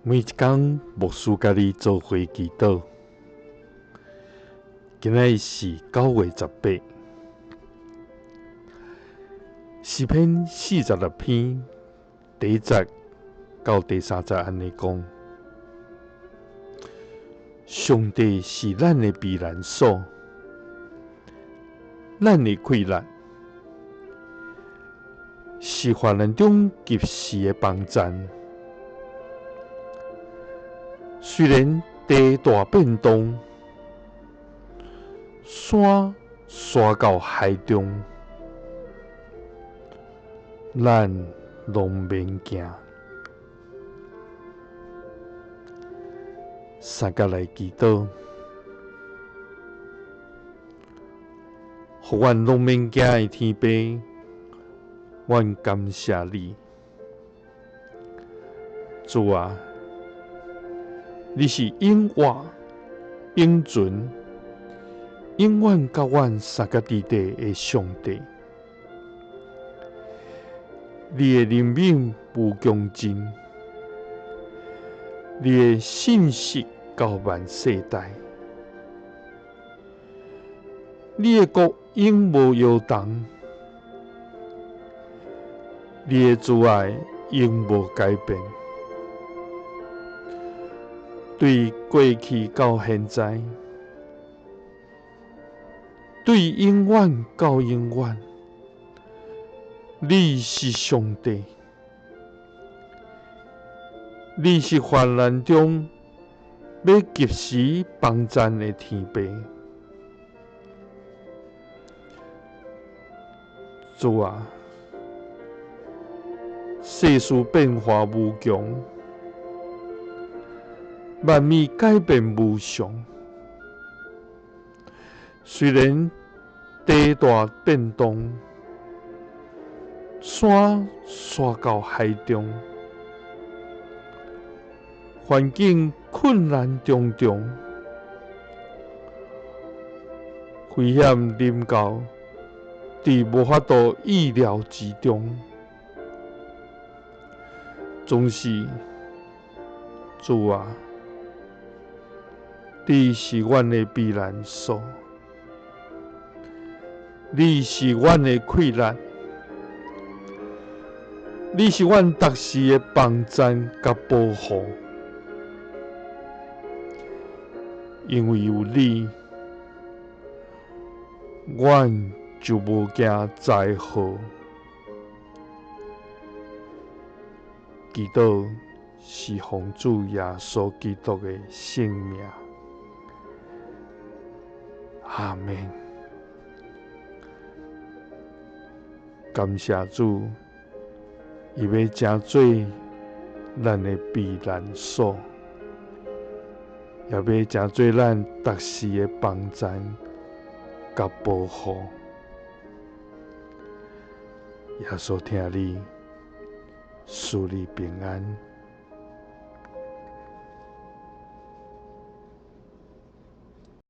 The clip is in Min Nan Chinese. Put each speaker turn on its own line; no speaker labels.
每一工牧師佮你做伙祈禱。今仔日是9月18，詩篇46篇第一節到第三節按呢講：上帝是咱的避難所，咱的氣力，是患難中及時的幫贊。雖然地大變動，山徙到海中，咱攏免驚。三佮來祈禱，予阮攏免驚的天父，阮感謝你，主啊！你是永活、永存、永遠佮阮相佮佇底的上帝。你的憐憫無窮盡，你的信實到萬世代，你的國永無搖動，你的慈愛永無改變。對過去到現在，對永遠到永遠，你是上帝，你是患難中欲及時幫贊的天父。主啊，世事變化無窮。萬物改變無常，雖然地大變動，山徙到海中，環境困難重重，危險臨到，佇無法度意料之中，總是主啊！你是阮的避難所，你是阮的氣力，你是阮逐時的幫贊佮保護。因為有你，阮就無驚災禍。祈禱是奉主耶穌基督的聖名。阿們，感謝主，伊欲成做咱的避難所，也欲成做咱逐時的幫贊佮保護。耶穌疼你，賜你平安。